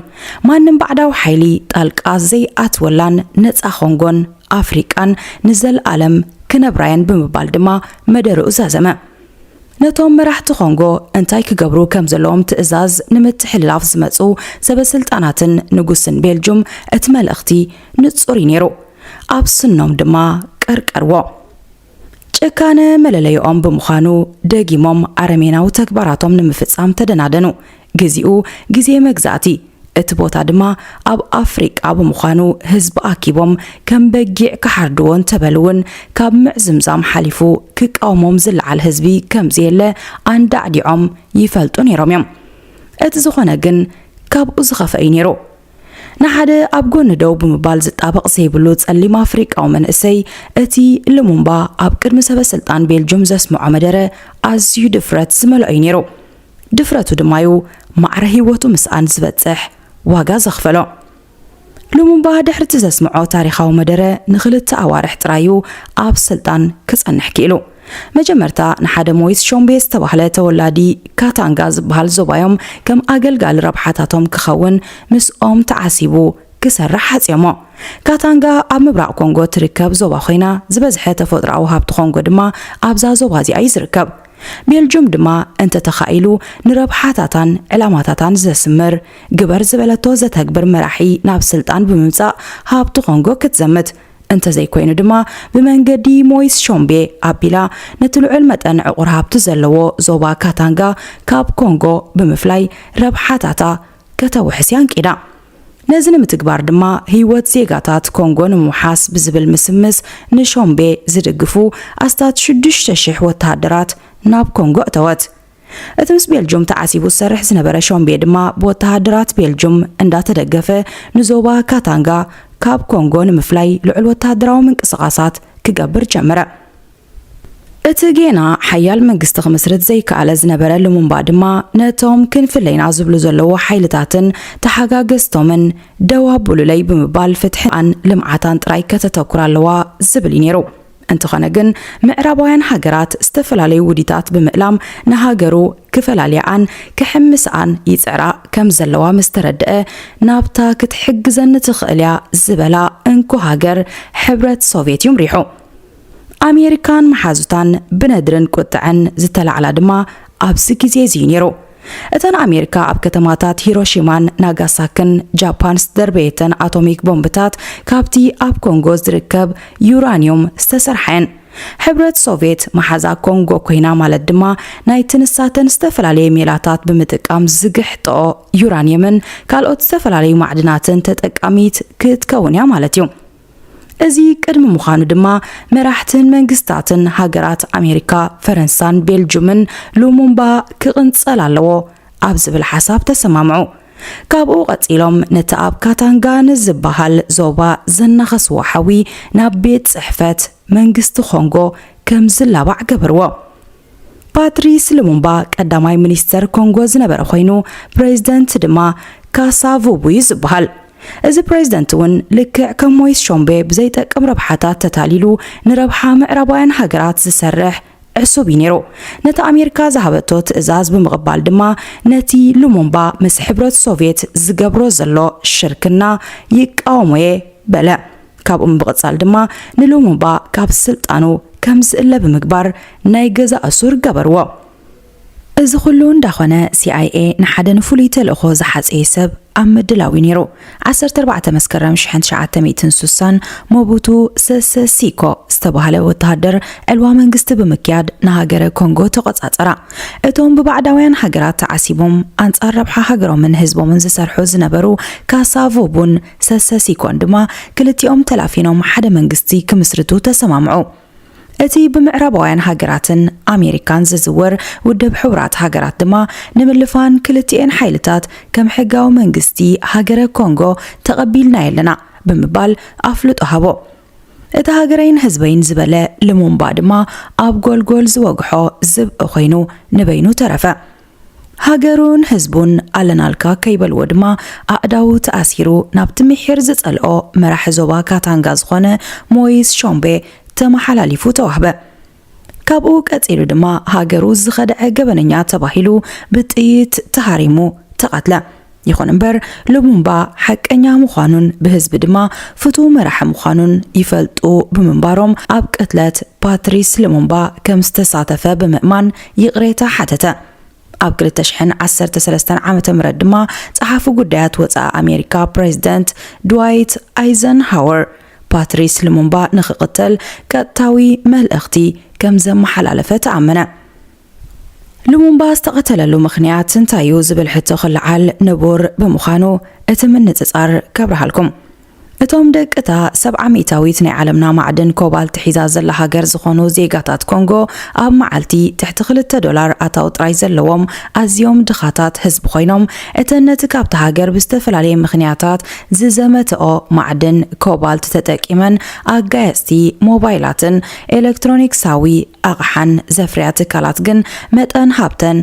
ማንም ባዕዳዊ ሓይሊ ጣልቃ ዘይኣትወላን ነጻ ኮንጎን ኣፍሪቃን ንዘልኣለም ክነብራየን ብምባል ድማ መደርኡ ዛዘመ። ነቶም መራሕቲ ኮንጎ እንታይ ክገብሩ ከም ዘለዎም ትእዛዝ ንምትሕልላፍ ዝመጹ ሰበስልጣናትን ንጉስን ቤልጁም፣ እቲ መልእኽቲ ንጹር እዩ ነይሩ። ኣብ ስኖም ድማ ቀርቀርዎ። ጭካነ መለለይኦም ብምዃኑ፣ ደጊሞም ኣረሜናዊ ተግባራቶም ንምፍጻም ተደናደኑ። ግዜኡ ግዜ መግዛእቲ፣ እቲ ቦታ ድማ ኣብ ኣፍሪቃ ብምዃኑ፣ ህዝቢ ኣኪቦም ከም በጊዕ ክሓርድዎ እንተበሉ እውን፣ ካብ ምዕዝምዛም ሓሊፉ ክቃወሞም ዝለዓል ህዝቢ ከም ዘየለ ኣንዳዕዲዖም ይፈልጡ ነይሮም እዮም። እቲ ዝኾነ ግን፣ ካብኡ ዝኸፍአ እዩ ነይሩ። ንሓደ ኣብ ጎኒ ደው ብምባል ዝጣበቕ ዘይብሉ ጸሊም ኣፍሪቃዊ መንእሰይ፣ እቲ ልሙምባ ኣብ ቅድሚ ሰበ ስልጣን ቤልጁም ዘስምዖ መደረ ኣዝዩ ድፍረት ዝመልኦ እዩ ነይሩ። ድፍረቱ ድማ እዩ ማዕረ ህይወቱ ምስኣን ዝበጽሕ ዋጋ ዘኽፈሎ። ልሙምባ ድሕሪ እቲ ዘስምዖ ታሪኻዊ መደረ ንኽልተ ኣዋርሕ ጥራይ እዩ ኣብ ስልጣን ክጸንሕ ክኢሉ። መጀመርታ ንሓደ ሞይስ ሾምቤ ዝተባህለ ተወላዲ ካታንጋ ዝበሃል ዞባዮም ከም ኣገልጋሊ ረብሓታቶም ክኸውን ምስኦም ተዓሲቡ ክሰርሕ ሓጽዮሞ። ካታንጋ ኣብ ምብራቕ ኮንጎ ትርከብ ዞባ ኮይና፣ ዝበዝሐ ተፈጥሮኣዊ ሃብቲ ኮንጎ ድማ ኣብዛ ዞባ እዚኣ እዩ ዝርከብ። ቤልጁም ድማ እንተተኻኢሉ ንረብሓታታን ዕላማታታን ዘስምር፣ ግበር ዝበለቶ ዘተግብር መራሒ ናብ ስልጣን ብምምጻእ ሃብቲ ኮንጎ ክትዘምት፣ እንተዘይኮይኑ ድማ ብመንገዲ ሞይስ ሾምቤ ኣቢላ ነቲ ልዑል መጠን ዕቑር ሃብቲ ዘለዎ ዞባ ካታንጋ ካብ ኮንጎ ብምፍላይ ረብሓታታ ከተውሕስ ኣንቂዳ። ነዚ ንምትግባር ድማ ህይወት ዜጋታት ኮንጎ ንምውሓስ ብዝብል ምስምስ ንሾምቤ ዝድግፉ ኣስታት ሽዱሽተ ሽሕ ወተሃደራት ናብ ኮንጎ እተወት። እቲ ምስ ቤልጁም ተዓሲቡ ዝሰርሕ ዝነበረ ሾምቤ ድማ ብወተሃደራት ቤልጁም እንዳተደገፈ ንዞባ ካታንጋ ካብ ኮንጎ ንምፍላይ ልዑል ወተሃደራዊ ምንቅስቓሳት ክገብር ጀመረ። እቲ ጌና ሓያል መንግስቲ ክምስርት ዘይከኣለ ዝነበረ ሉሙምባ ድማ ነቶም ክንፍለይና ዝብሉ ዘለዉ ሓይልታትን ተሓጋገዝቶምን ደው ኣብሉለይ ብምባል ፍትሕን ልምዓታን ጥራይ ከተተኩር ኣለዋ ዝብል እዩ ነይሩ። እንተኾነ ግን ምዕራባውያን ሃገራት ዝተፈላለዩ ውዲታት ብምእላም ንሃገሩ ክፈላልያኣን ክሕምስኣን ይጽዕራ ከም ዘለዋ ምስ ተረድአ ናብታ ክትሕግዘኒ ትኽእል እያ ዝበላ እንኮ ሃገር ሕብረት ሶቭየት እዩ ምሪሑ። ኣሜሪካን መሓዙታን ብነድርን ቁጥዐን ዝተላዕላ ድማ ኣብዚ ግዜ እዚ እዩ ነይሩ። እተን ኣሜሪካ ኣብ ከተማታት ሂሮሺማን ናጋሳክን ጃፓን ዝተደርበየተን ኣቶሚክ ቦምብታት ካብቲ ኣብ ኮንጎ ዝርከብ ዩራንዩም ዝተሰርሓ እየን። ሕብረት ሶቭየት መሓዛ ኮንጎ ኮይና ማለት ድማ ናይቲ ንሳተን ዝተፈላለየ ሜላታት ብምጥቃም ዝግሕጠኦ ዩራንየምን ካልኦት ዝተፈላለዩ ማዕድናትን ተጠቃሚት ክትከውን እያ ማለት እዩ። እዚ ቅድሚ ምዃኑ ድማ መራሕትን መንግስታትን ሃገራት ኣሜሪካ፣ ፈረንሳን ቤልጁምን ሉሙምባ ክቕንጸል ኣለዎ ኣብ ዝብል ሓሳብ ተሰማምዑ። ካብኡ ቀጺሎም ነቲ ኣብ ካታንጋ ንዝበሃል ዞባ ዘናኸስዎ ሓዊ ናብ ቤት ጽሕፈት መንግስቲ ኮንጎ ከም ዝላባዕ ገበርዎ። ፓትሪስ ልሙምባ ቀዳማይ ሚኒስተር ኮንጎ ዝነበረ ኮይኑ፣ ፕሬዝደንት ድማ ካሳ ቩቡ እዩ ዝበሃል። እዚ ፕሬዝደንት እውን ልክዕ ከም ሞይስ ሾምቤ ብዘይጠቅም ረብሓታት ተታሊሉ ንረብሓ ምዕራባውያን ሃገራት ዝሰርሕ ዕሱብ እዩ ነይሩ። ነቲ ኣሜሪካ ዝሃበቶ ትእዛዝ ብምቕባል ድማ ነቲ ልሙምባ ምስ ሕብረት ሶቭየት ዝገብሮ ዘሎ ሽርክና ይቃወሞ እየ በለ። ካብኡ ብምቕጻል ድማ ንሉሙምባ ካብ ስልጣኑ ከም ዝእለ ብምግባር ናይ ገዛ እሱር ገበርዎ። እዚ ኩሉ እንዳኾነ፣ ሲኣይኤ ንሓደ ንፍሉይ ተልእኾ ዝሓጸየ ሰብ ኣብ ምድላው እዩ ነይሩ። ዓሰርተ ኣርባዕተ መስከረም ሽሕን ትሽዓተ ሚእትን ስሳን ሞቡቱ ሰሰ ሲኮ ዝተባህለ ወተሃደር ዕልዋ መንግስቲ ብምክያድ ንሃገረ ኮንጎ ተቖጻጸራ። እቶም ብባዕዳውያን ሃገራት ተዓሲቦም ኣንጻር ረብሓ ሃገሮምን ህዝቦምን ዝሰርሑ ዝነበሩ ካሳ ቩቡን ሰሰ ሲኮን ድማ ክልቲኦም ተላፊኖም ሓደ መንግስቲ ክምስርቱ ተሰማምዑ። እቲ ብምዕራባውያን ሃገራትን ኣሜሪካን ዝዝወር ውድብ ሕቡራት ሃገራት ድማ ንምልፋን ክልቲኤን ሓይልታት ከም ሕጋዊ መንግስቲ ሃገረ ኮንጎ ተቐቢልናዮ ኣለና ብምባል ኣፍልጦ ሃቦ። እቲ ሃገረይን ህዝበይን ዝበለ ልሙምባ ድማ ኣብ ጎልጎል ዝወግሖ ዝብኢ ኮይኑ ንበይኑ ተረፈ። ሃገሩን ህዝቡን ኣለናልካ ከይበልዎ ድማ ኣእዳዉ ተኣሲሩ ናብቲ ምሒር ዝጸልኦ መራሒ ዞባ ካታንጋ ዝኾነ ሞይስ ሾምቤ ተመሓላሊፉ ተዋህበ። ካብኡ ቀጺሉ ድማ ሃገሩ ዝኸድዐ ገበነኛ ተባሂሉ ብጥይት ተሃሪሙ ተቐትለ። ይኹን እምበር ሉሙምባ ሓቀኛ ምዃኑን ብህዝቢ ድማ ፍቱው መራሒ ምዃኑን ይፈልጡ ብምንባሮም ኣብ ቅትለት ፓትሪስ ሉሙምባ ከም ዝተሳተፈ ብምእማን ይቕሬታ ሓተተ። ኣብ ክልተ ሽሕን ዓሰርተ ሰለስተን ዓመተ ምህረት ድማ ጸሓፊ ጉዳያት ወጻኢ ኣሜሪካ ፕሬዝደንት ድዋይት ኣይዘንሃወር ፓትሪስ ሉሙምባ ንኽቕተል ቀጥታዊ መልእኽቲ ከም ዘመሓላለፈ ተኣመነ። ሉሙምባ ዝተቐተለሉ ምኽንያት እንታይ እዩ ዝብል ሕቶ ክለዓል ንቡር ብምዃኑ እቲ ምንጽጻር ከብርሃልኩም። እቶም ደቂ እታ ሰብዓ ሚእታዊት ናይ ዓለምና ማዕድን ኮባልት ሒዛ ዘላ ሃገር ዝኾኑ ዜጋታት ኮንጎ ኣብ መዓልቲ ትሕቲ ክልተ ዶላር ኣታዊ ጥራይ ዘለዎም ኣዝዮም ድኻታት ህዝቢ ኮይኖም፣ እተን ነቲ ካብታ ሃገር ብዝተፈላለየ ምኽንያታት ዝዘመተኦ ማዕድን ኮባልት ተጠቂመን ኣጋየጽቲ ሞባይላትን ኤሌክትሮኒክሳዊ ኣቕሓን ዘፍርያ ትካላት ግን መጠን ሃብተን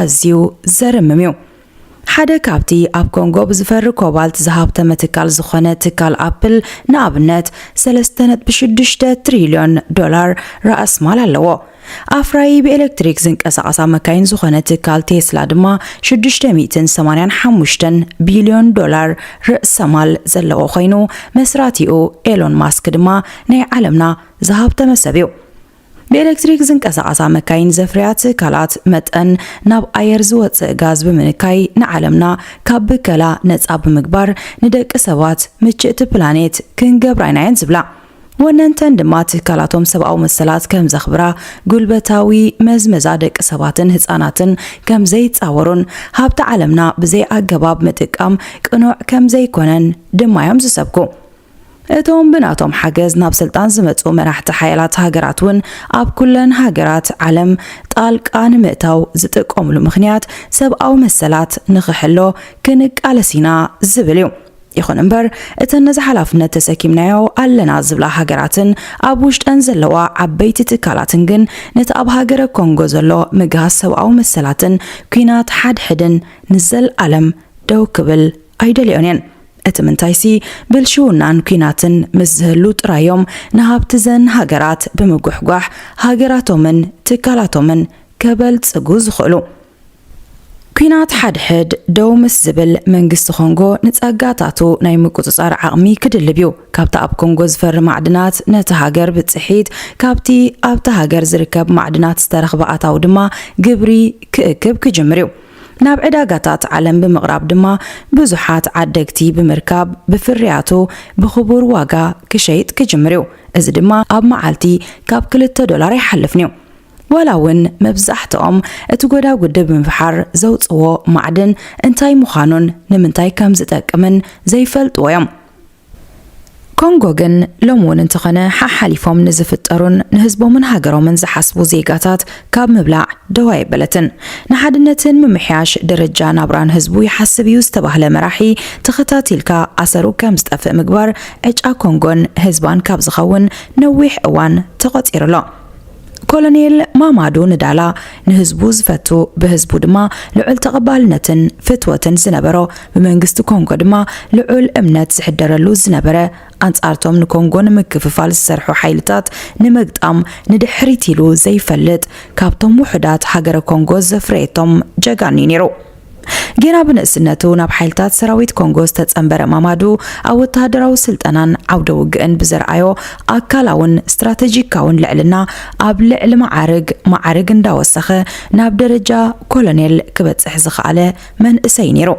ኣዝዩ ዘርምም እዩ። ሓደ ካብቲ ኣብ ኮንጎ ብዝፈሪ ኮባልት ዝሃብተመ ትካል ዝኾነ ትካል ኣፕል ንኣብነት ሰለስተ ነጥቢ ሽዱሽተ ትሪልዮን ዶላር ራእሲ ማል ኣለዎ። ኣፍራዪ ብኤሌክትሪክ ዝንቀሳቐሳ መካይን ዝኾነ ትካል ቴስላ ድማ ሽዱሽተ ሚእትን ሰማንያን ሓሙሽተን ቢልዮን ዶላር ርእሰ ማል ዘለዎ ኮይኑ፣ መስራቲኡ ኤሎን ማስክ ድማ ናይ ዓለምና ዝሃብተመ ሰብ እዩ። ብኤሌክትሪክ ዝንቀሳቐሳ መካይን ዘፍርያ ትካላት መጠን ናብ ኣየር ዝወጽእ ጋዝ ብምንካይ ንዓለምና ካብ ብከላ ነጻ ብምግባር ንደቂ ሰባት ምችእቲ ፕላኔት ክንገብራ ኢና እየን ዝብላ። ወነንተን ድማ ትካላቶም ሰብኣዊ መሰላት ከም ዘኽብራ፣ ጉልበታዊ መዝመዛ ደቂ ሰባትን ህጻናትን ከም ዘይጻወሩን ሃብቲ ዓለምና ብዘይ ኣገባብ ምጥቃም ቅኑዕ ከም ዘይኮነን ድማ እዮም ዝሰብኩ። እቶም ብናቶም ሓገዝ ናብ ስልጣን ዝመጹ መራሕቲ ሓያላት ሃገራት እውን ኣብ ኩለን ሃገራት ዓለም ጣልቃ ንምእታው ዝጥቀምሉ ምኽንያት ሰብኣዊ መሰላት ንኽሕሎ ክንቃለስ ኢና ዝብል እዩ። ይኹን እምበር እተን ነዚ ሓላፍነት ተሰኪምናዮ ኣለና ዝብላ ሃገራትን ኣብ ውሽጠን ዘለዋ ዓበይቲ ትካላትን ግን ነቲ ኣብ ሃገረ ኮንጎ ዘሎ ምግሃስ ሰብኣዊ መሰላትን ኲናት ሓድሕድን ንዘልኣለም ደው ክብል ኣይደልዮን እየን። እቲ ምንታይሲ ብልሽውናን ኲናትን ምስ ዝህሉ ጥራዮም ንሃብቲ ዘን ሃገራት ብምጉሕጓሕ ሃገራቶምን ትካላቶምን ከበልጽጉ ዝኽእሉ። ኲናት ሓድሕድ ደው ምስ ዝብል መንግስቲ ኮንጎ ንጸጋታቱ ናይ ምቁጽጻር ዓቕሚ ክድልብ እዩ። ካብቲ ኣብ ኮንጎ ዝፈሪ ማዕድናት ነቲ ሃገር ብጽሒት፣ ካብቲ ኣብቲ ሃገር ዝርከብ ማዕድናት ዝተረኽበ ኣታዊ ድማ ግብሪ ክእክብ ክጅምር እዩ። ናብ ዕዳጋታት ዓለም ብምቕራብ ድማ ብዙሓት ዓደግቲ ብምርካብ ብፍርያቱ ብኽቡር ዋጋ ክሸይጥ ክጅምር እዩ። እዚ ድማ ኣብ መዓልቲ ካብ ክልተ ዶላር ኣይሓልፍን እዩ። ዋላ እውን መብዛሕትኦም እቲ ጎዳጉዲ ብምፍሓር ዘውፅዎ ማዕድን እንታይ ምዃኑን ንምንታይ ከም ዝጠቅምን ዘይፈልጥዎ እዮም። ኮንጎ ግን ሎሚ እውን እንተኾነ ሓሓሊፎም ንዝፍጠሩን ንህዝቦምን ሃገሮምን ዝሓስቡ ዜጋታት ካብ ምብላዕ ደው ኣይበለትን። ንሓድነትን ምምሕያሽ ደረጃ ናብራን ህዝቡ ይሓስብ እዩ ዝተባህለ መራሒ ተኸታቲልካ ኣሰሩ ከም ዝጠፍእ ምግባር ዕጫ ኮንጎን ህዝባን ካብ ዝኸውን ነዊሕ እዋን ተቖጺሩ ኣሎ። ኮሎኔል ማማዱ ንዳላ ንህዝቡ ዝፈቱ፣ ብህዝቡ ድማ ልዑል ተቐባልነትን ፍትወትን ዝነበሮ፣ ብመንግስቲ ኮንጎ ድማ ልዑል እምነት ዝሕደረሉ ዝነበረ፣ ኣንጻርቶም ንኮንጎ ንምክፍፋል ዝሰርሑ ሓይልታት ንምግጣም ንድሕሪት ኢሉ ዘይፈልጥ፣ ካብቶም ውሑዳት ሃገረ ኮንጎ ዘፍረየቶም ጀጋኑ እዩ ነይሩ። ጌና ብንእስነቱ ናብ ሓይልታት ሰራዊት ኮንጎ ዝተጸንበረ ማማዱ፣ ኣብ ወተሃደራዊ ስልጠናን ዓውደ ውግእን ብዘርኣዮ ኣካላውን ስትራተጂካውን ልዕልና፣ ኣብ ልዕሊ መዓርግ መዓርግ እንዳወሰኸ ናብ ደረጃ ኮሎኔል ክበጽሕ ዝኸኣለ መንእሰይ ነይሩ።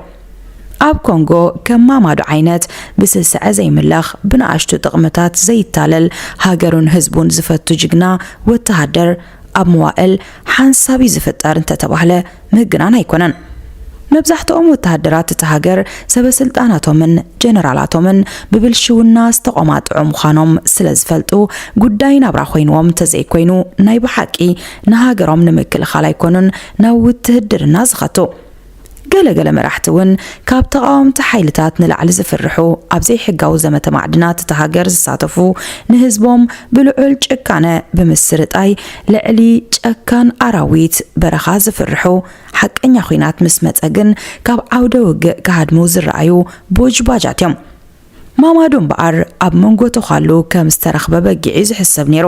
ኣብ ኮንጎ ከም ማማዱ ዓይነት ብስስዐ ዘይምለኽ፣ ብንኣሽቱ ጥቕምታት ዘይታለል፣ ሃገሩን ህዝቡን ዝፈቱ ጅግና ወተሃደር ኣብ መዋእል ሓንሳብ እዩ ዝፍጠር እንተተባህለ ምግናን ኣይኮነን። መብዛሕትኦም ወተሃደራት እታ ሃገር ሰበ ስልጣናቶምን ጀነራላቶምን ብብልሽውና ዝተቖማጥዑ ምዃኖም ስለ ዝፈልጡ፣ ጉዳይ ናብራ ኮይንዎም እንተዘይኮይኑ ናይ ብሓቂ ንሃገሮም ንምክልኻል ኣይኮኑን ናብ ውትህድርና ዝኸቱ። ገለ ገለ መራሕቲ እውን ካብ ተቓወምቲ ሓይልታት ንላዕሊ ዝፍርሑ፣ ኣብ ዘይሕጋዊ ዘመተ ማዕድናት እታ ሃገር ዝሳተፉ፣ ንህዝቦም ብልዑል ጭካነ ብምስርጣይ ልዕሊ ጨካን ኣራዊት በረኻ ዝፍርሑ፣ ሓቀኛ ኲናት ምስ መጸ ግን ካብ ዓውደ ውግእ ክሃድሙ ዝረኣዩ ቦጅባጃት እዮም። ማማዱ እምበኣር ኣብ መንጎ ተዃሉ ከም ዝተረኽበ በጊዕ እዩ ዝሕሰብ ነይሩ።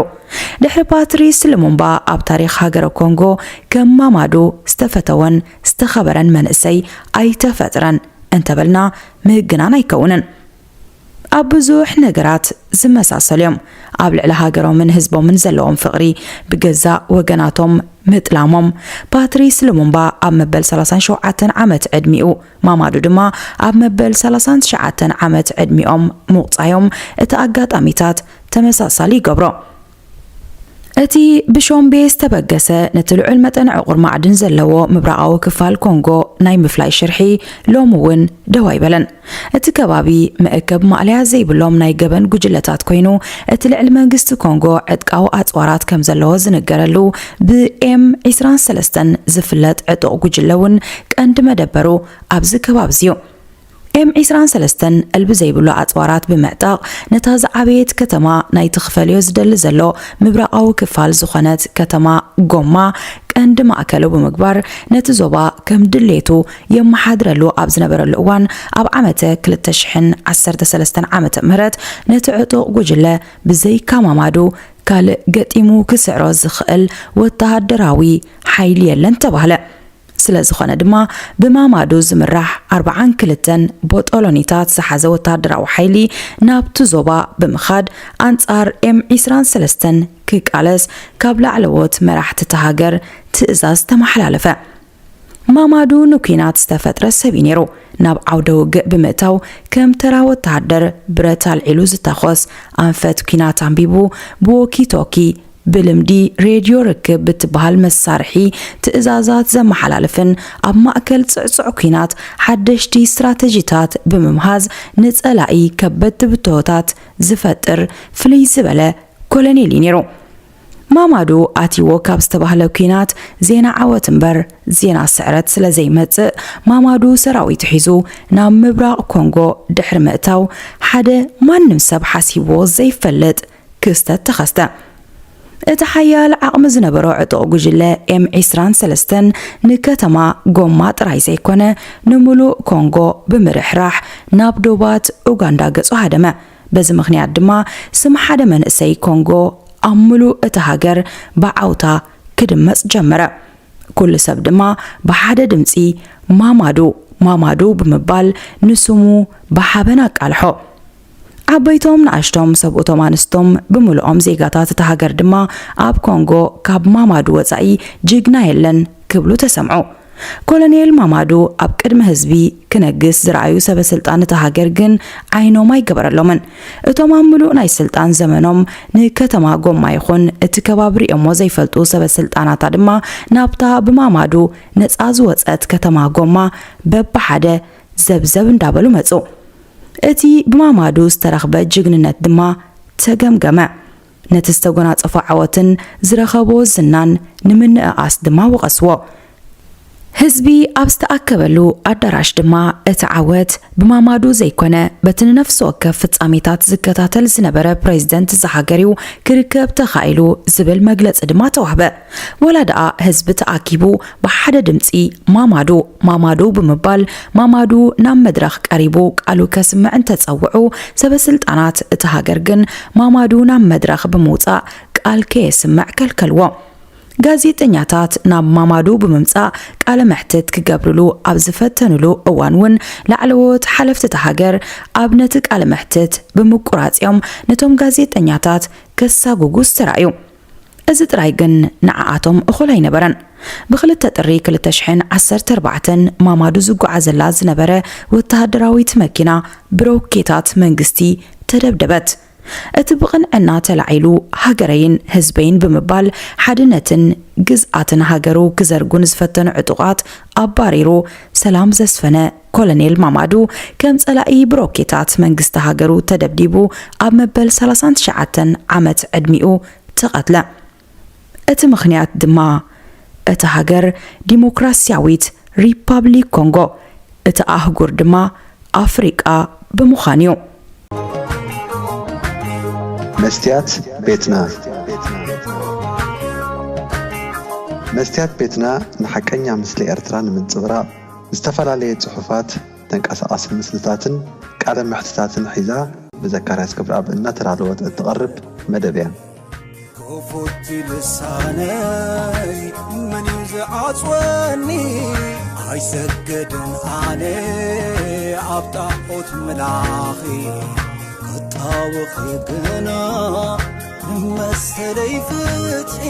ድሕሪ ፓትሪስ ልሙምባ ኣብ ታሪኽ ሃገረ ኮንጎ ከም ማማዱ ዝተፈተወን ዝተኸበረን መንእሰይ ኣይተፈጥረን እንተበልና ምህግናን ኣይከውንን። ኣብ ብዙሕ ነገራት ዝመሳሰሉ እዮም። ኣብ ልዕሊ ሃገሮምን ህዝቦምን ዘለዎም ፍቕሪ፣ ብገዛእ ወገናቶም ምጥላሞም። ፓትሪስ ልሙምባ ኣብ መበል ሰላሳን ሸውዓተን ዓመት ዕድሚኡ፣ ማማዱ ድማ ኣብ መበል ሰላሳን ትሽዓተን ዓመት ዕድሚኦም ምቑጻዮም እቲ ኣጋጣሚታት ተመሳሳሊ ይገብሮ። እቲ ብሾምቤ ዝተበገሰ ነቲ ልዑል መጠን ዕቑር ማዕድን ዘለዎ ምብራቓዊ ክፋል ኮንጎ ናይ ምፍላይ ሽርሒ ሎሚ እውን ደው ኣይበለን። እቲ ከባቢ መእከብ ማእለያ ዘይብሎም ናይ ገበን ጉጅለታት ኮይኑ፣ እቲ ልዕሊ መንግስቲ ኮንጎ ዕጥቃዊ ኣጽዋራት ከም ዘለዎ ዝንገረሉ ብኤም ዒስራን ሰለስተን ዝፍለጥ ዕጡቕ ጉጅለ እውን ቀንዲ መደበሩ ኣብዚ ከባቢ እዩ። ኤም ዒስራን ሰለስተን ዕልቢ ዘይብሉ ኣጽዋራት ብምዕጣቕ፣ ነታ ዝዓበየት ከተማ ናይቲ ክፈልዮ ዝደሊ ዘሎ ምብራቓዊ ክፋል ዝኾነት ከተማ ጎማ ቀንዲ ማእከሉ ብምግባር፣ ነቲ ዞባ ከም ድሌቱ የመሓድረሉ ኣብ ዝነበረሉ እዋን፣ ኣብ ዓመተ ክልተ ሽሕን ዓሰርተ ሰለስተን ዓመተ ምህረት ነቲ ዕጡቕ ጉጅለ ብዘይካ ማማዱ ካልእ ገጢሙ ክስዕሮ ዝኽእል ወተሃደራዊ ሓይሊ የለን ተባህለ። ስለ ዝኾነ ድማ ብማማዱ ዝምራሕ ኣርብዓን ክልተን ቦጦሎኒታት ዝሓዘ ወተሃደራዊ ሓይሊ ናብቲ ዞባ ብምኻድ ኣንጻር ኤም ዒስራን ሰለስተን ክቃለስ ካብ ላዕለዎት መራሕቲ እታ ሃገር ትእዛዝ ተመሓላለፈ። ማማዱ ንኲናት ዝተፈጥረ ሰብ እዩ ነይሩ። ናብ ዓውደ ውግእ ብምእታው ከም ተራ ወተሃደር ብረት ኣልዒሉ ዝተኾስ ኣንፈት ኲናት ኣንቢቡ ብዎኪቶኪ ብልምዲ ሬድዮ ርክብ ብትበሃል መሳርሒ ትእዛዛት ዘመሓላልፍን ኣብ ማእከል ጽዕጹዕ ኲናት ሓደሽቲ ስትራተጂታት ብምምሃዝ ንጸላኢ ከበድቲ ብትሆታት ዝፈጥር ፍልይ ዝበለ ኮሎኔል እዩ ነይሩ። ማማዱ ኣትይዎ ካብ ዝተባህለ ኲናት ዜና ዓወት እምበር ዜና ስዕረት ስለ ዘይመጽእ ማማዱ ሰራዊቱ ሒዙ ናብ ምብራቕ ኮንጎ ድሕሪ ምእታው ሓደ ማንም ሰብ ሓሲብዎ ዘይፈልጥ ክስተት ተኸስተ። እቲ ሓያል ዓቕሚ ዝነበሮ ዕጡቕ ጉጅለ ኤም ዒስራን ሰለስተን ንከተማ ጎማ ጥራይ ዘይኮነ ንምሉእ ኮንጎ ብምርሕራሕ ናብ ዶባት ኡጋንዳ ገጹ ሃደመ። በዚ ምኽንያት ድማ ስም ሓደ መንእሰይ ኮንጎ ኣብ ምሉእ እቲ ሃገር ብዓውታ ክድመጽ ጀመረ። ኩሉ ሰብ ድማ ብሓደ ድምጺ ማማዱ ማማዱ ብምባል ንስሙ ብሓበን ኣቃልሖ። ዓበይቶም ንኣሽቶም ሰብኡቶም ኣንስቶም ብምሉኦም ዜጋታት እታ ሃገር ድማ ኣብ ኮንጎ ካብ ማማዱ ወጻኢ ጅግና የለን ክብሉ ተሰምዑ። ኮሎኔል ማማዱ ኣብ ቅድሚ ህዝቢ ክነግስ ዝረኣዩ ሰበ ስልጣን እታ ሃገር ግን ዓይኖም ኣይገበረሎምን። እቶም ኣብ ምሉእ ናይ ስልጣን ዘመኖም ንከተማ ጎማ ይኹን እቲ ከባቢ ሪኦሞ ዘይፈልጡ ሰበ ስልጣናታ ድማ ናብታ ብማማዱ ነጻ ዝወጸት ከተማ ጎማ በብሓደ ዘብዘብ እንዳበሉ መጹ። እቲ ብማማዱ ዝተረኽበ ጅግንነት ድማ ተገምገመ። ነቲ ዝተጎናጸፎ ዓወትን ዝረኸቦ ዝናን ንምንእኣስ ድማ ወቐስዎ። ህዝቢ ኣብ ዝተኣከበሉ ኣዳራሽ ድማ እቲ ዓወት ብማማዱ ዘይኮነ በቲ ንነፍሲ ወከፍ ፍጻሜታት ዝከታተል ዝነበረ ፕሬዝደንት እዛ ሃገር እዩ ክርከብ ተኻኢሉ ዝብል መግለጺ ድማ ተዋህበ። ወላ ደኣ ህዝቢ ተኣኪቡ ብሓደ ድምጺ ማማዱ ማማዱ ብምባል ማማዱ ናብ መድረኽ ቀሪቡ ቃሉ ከስምዕ እንተጸውዑ ሰበ ስልጣናት እቲ ሃገር ግን ማማዱ ናብ መድረኽ ብምውጻእ ቃል ከየስምዕ ከልከልዎ። ጋዜጠኛታት ናብ ማማዱ ብምምጻእ ቃለ መሕትት ክገብርሉ ኣብ ዝፈተኑሉ እዋን እውን ላዕለዎት ሓለፍቲ እታ ሃገር ኣብ ነቲ ቃለ መሕትት ብምቁራጽ እዮም ነቶም ጋዜጠኛታት ከሳጉጉ ዝተራእዩ። እዚ ጥራይ ግን ንዓኣቶም እኹል ኣይነበረን። ብክልተ ጥሪ ክልተ ሽሕን ዓሰርተ ኣርባዕተን ማማዱ ዝጓዓዘላ ዝነበረ ወተሃደራዊት መኪና ብሮኬታት መንግስቲ ተደብደበት። እቲ ብቕንዕና ተላዒሉ ሃገረይን ህዝበይን ብምባል ሓድነትን ግዝኣትን ሃገሩ ክዘርጉ ንዝፈተኑ ዕጡቓት ኣባሪሩ ሰላም ዘስፈነ ኮሎኔል ማማዱ ከም ጸላኢ ብሮኬታት መንግስቲ ሃገሩ ተደብዲቡ ኣብ መበል ሰላሳን ትሽዓተን ዓመት ዕድሚኡ ተቐትለ። እቲ ምኽንያት ድማ እታ ሃገር ዲሞክራስያዊት ሪፓብሊክ ኮንጎ፣ እታ ኣህጉር ድማ ኣፍሪቃ ብምዃን እዩ። መስትያት ቤትና። መስትያት ቤትና ንሓቀኛ ምስሊ ኤርትራ ንምንጽብራቕ ዝተፈላለየ ጽሑፋት፣ ተንቀሳቓሲ ምስልታትን ቃለ መሕትታትን ሒዛ ብዘካርያስ ገብረኣብ እናተዳለወት እትቐርብ መደብ እያ። ክፉት ልሳነይ መን እዩ ዝዓጽወኒ? ኣይሰግድን ኣነ ኣብ ጣዖት ምላኺ ክጣወኺ ግና መሰለይ ፍትሒ